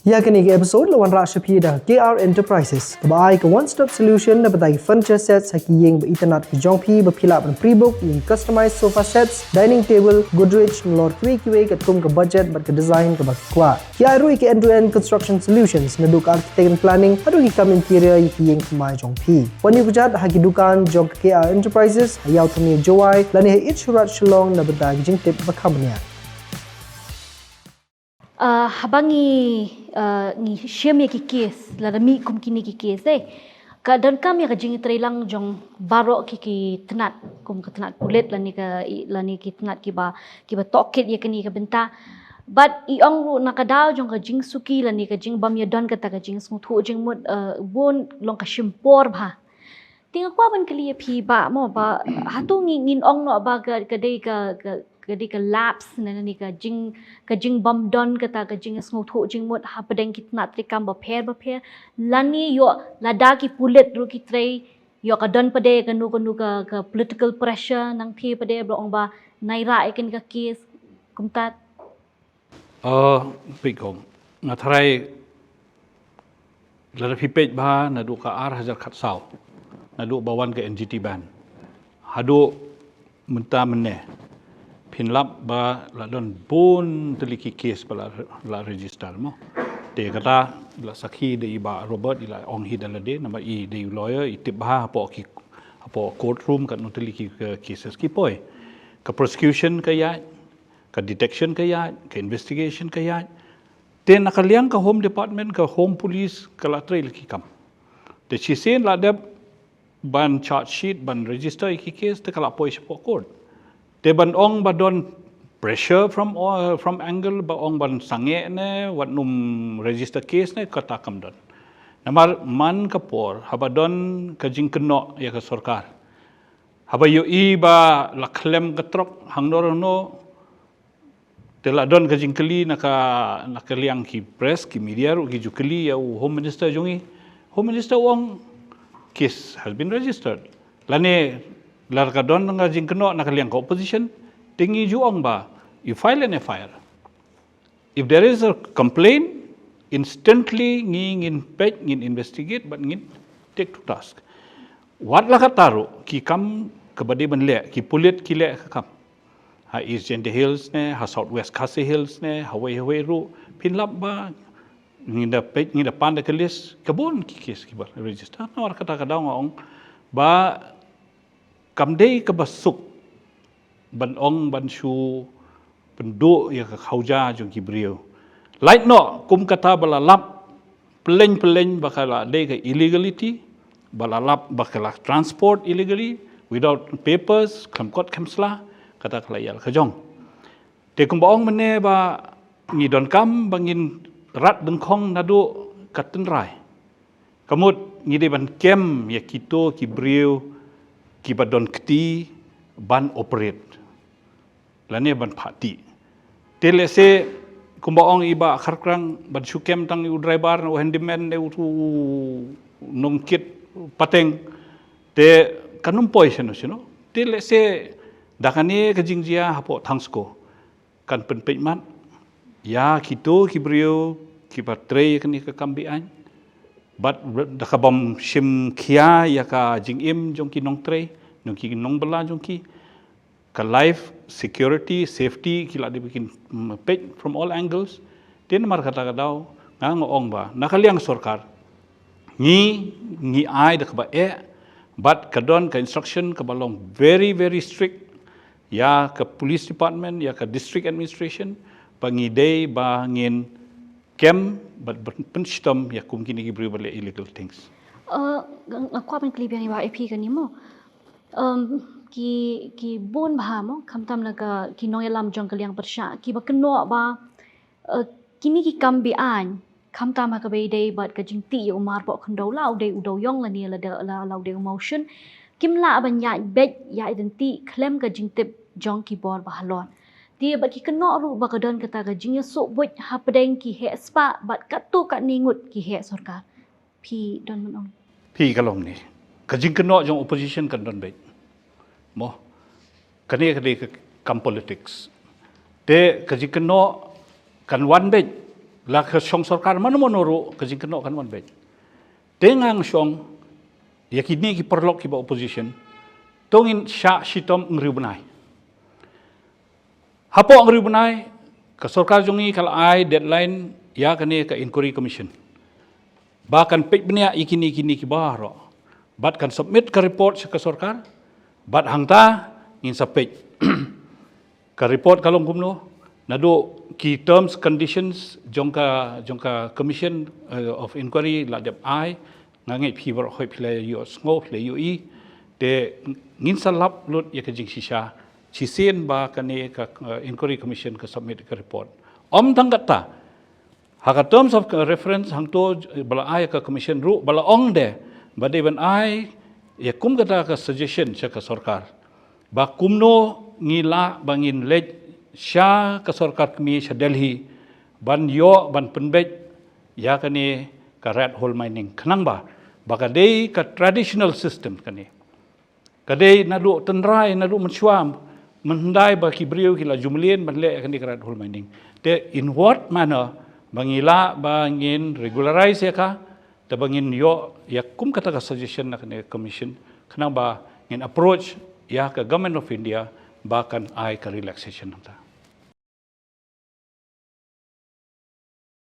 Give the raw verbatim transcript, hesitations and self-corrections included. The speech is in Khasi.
Ïa kane ka episode la wanrah sha phi da K R Enterprises, kaba ai ka one stop solution na bynta ki furniture sets ha ki ïing ba itynnad ki jong phi, ba phi lah ban pre-book ïa ki customized sofa sets, dining table, Godrej, nalor kiwei kiwei katkum ka budget bad ka design kaba phi kwah. Ki ai ruh ïa ki end to end construction solutions, naduh ka architect and planning haduh ki kam interior ïa ki ïing thymmai jong phi. Wan ïakajia ha ki dukan jong ka K R Enterprises ha Ïew Thmie, Jowai, lane ha Eat Shoe Raj, Shillong, na bynta ki jingtip ba kham bniah. Uh, haba ngi uh, ngi shim ïa ki case, lada mih kum kine ki case, eh, ka donkam ïa ka jingtreilang jong baroh ki, ki tnat, kum ka tnat pulit lane ka, lane ki tnat kiba, kiba tohkit ïa kane ka bynta. Bad i ong ruh na ka daw jong ka jingsuki lane ka jingbym ïadon kata ka jingsngewthuh jingmut, uh, bun long ka shim por bha. Te nga kwah ban kylli ïa phi ba mo ba, hato ngi, ngin ong noh ba ka, ka dei ka, ka, ka dei ka lapse ne, ne ka jing, ka jingbym don kata ka jingsngewthuh jingmut hapdeng ki tnat treikam bapher bapher, lane ïoh lada ki pulit ruh ki trei, ïoh ka don pat de kano kano ka, ka political pressure nangthie pat de ba ong ba nai rah ïa kane ka case kumta? Uh, peit ko, nga tharai lada phi peit bha naduh ka ar hajar khatsaw, naduh ba wan ka N G T ban haduh mynta mynne, phin lap ba la don bun tylli ki case ba la, la register mo. Te kata la sakhi da i Bah Robert, i la ong hi da lade, namar i dei u lawyer, i tip bha hapoh ki, hapoh courtroom katno tylli ki, ki cases ki poi. Ka prosecution ka ïaid, ka detection ka ïaid, ka investigation ka ïaid. Te na ka liang ka Home Department, ka Home Police ka la trei la ki kam. Te shisien la dep ban charge sheet, ban register ïa ki case, te ka la poi shapoh court. Te ban ong ba don pressure from, uh, from angle ba ong ban sangeh ne wat nym register case ne, kata kam don. Namar man ka por haba don ka jingkynnoh ïa ka sorkar, haba ïohi ba la khlem ka trok hangno hangno, te la don ka jingkylli na ka, na ka liang ki press, ki media ruh ki ju kylli ïa u Home Minister jong ngi. Home Minister u ong case has been registered. Lane la ka don ka jingkynnoh na ka liang ka opposition, te ngi ju ong ba you file an F I R. If there is a complaint, instantly ngi ngin peit, ngin investigate bad ngin take to task. Wat la katta ruh, ki kam kaba dei ban leh, ki pulit ki leh ka kam. Ha East Jaintia Hills ne, ha South West Khasi Hills ne, hawei hawei ruh, phin lap ba ngi da peit, ngi da pan da ka list, ka bun ki case kiba register. Namar kata ka daw nga ong ba kam dei kaba suk ban ong ban shu pynduh ïa ka khawja jong ki briew. Lait noh kum kata ba la lap pyllein pyllein ba ka la dei ka illegality, ba la lap ba ka la transport illegally, without papers, khlem kot khlem sla, kata ka la ïa ka jong. Te kumba ong mynne ba ngi donkam ba ngin rat dyngkhong naduh ka tynrai. Ka mut ngi dei ban kem ïa kito ki briew kiba don kti ban operate lane ban phah tih. Te lehse kumba ong i Bah Kharkrang, ban shu kem tang ïa u driver ne u handyman ne u, u nongkit pateng, te kan ym poi shano shano. Te lehse da kane ka jingjia hapoh Thangsko kan pynpeit mat ïa kito ki briew kiba trei ïa kane ka kam be-aiñ, bad da kabym shim khia ïa ka jingim jong ki nongtrei, jong ki nongbylla jong ki, ka life security, safety, ki la dei ba kin, mm, peit from all angles. Te namar kata ka daw nga, nga ong ba na ka liang sorkar ngi, ngi ai da kaba eh, bad ka don ka instruction kaba long very very strict ïa ka police department, ïa ka district administration, ba ngi dei ba ngin kem bad pynshitom ïa kum kine ki briew ba leh illegal things. Uh, nga kwah ban kylli biang ïa i Bah Eppie kane mo. Um, ki, ki bun bha mo, khamtam na ka, ki nongïalam jong ka liang pyrshah kiba kynnoh ba, uh, kine ki kam be-aiñ, khamtam ha kaba ïadei bad ka jingtih ïa u mar poh khyndew, la u dei u dewïong lane la, la, la u dei u mawshun, kim lah ban ïaid beit ïaid ryntih khlem ka jingtip jong ki bor ba halor. Te bad ki kynnoh ruh ba ka don kata ka jingïasuk buit hapdeng ki heh spah bad katto katne ngut ki heh sorkar. Phi don ban ong? Phi, ka long ne, ka jingkynnoh jong opposition kan don beit mo. Kane ka dei ka kam politics. Te ka jingkynnoh kan wan beit La ka shong sorkar mano mano ruh ka jingkynnoh kan wan beit. Te nga ngshong ïa kine ki paralok kiba opposition, to ngin shah shitom hynriew bnai. Hapoh hynriew bnai ka sorkar jong ngi ka la ai deadline ïa kane ka inquiry commission ba kan peit bniah ïa kine kine ki baroh bad kan submit ka report sha ka sorkar. Bad hangta ngin sa peit ka report ka long kumno, naduh ki terms conditions jong ka jong ka commission, eh, of inquiry la dep ai. Nga ngeit phi baroh hoi phi la ïohsngew phi la ïohi. Te ngin sa lap lut ïa ka jingshisha shisien ba kane ka, eh, inquiry commission ka submit ka report. Ym tang katta, ha ka terms of reference hangto ba la ai ka commission ruh ba la ong de ba dei ban ai ïa kum kata ka suggestion sha ka sorkar ba kumno ngi lah ba ngin leit sha ka sorkar kmie sha Delhi ban ïoh ban pynbeit ïa kane ka red hole mining khnang ba ba ka dei ka traditional system kane. Ka dei naduh tynrai naduh mynshuwa mynhyndai ba ki briew ki la ju mlien ban leh ïa kane ka red hole mining. Te in what manner ba ngi lah ba ngin regularize ïa ka, te ba ngin ïoh ïa kum kata ka suggestion na kane ka commission khnang ba ngin approach ïa ka Government of India ba kan ai ka relaxation hangta.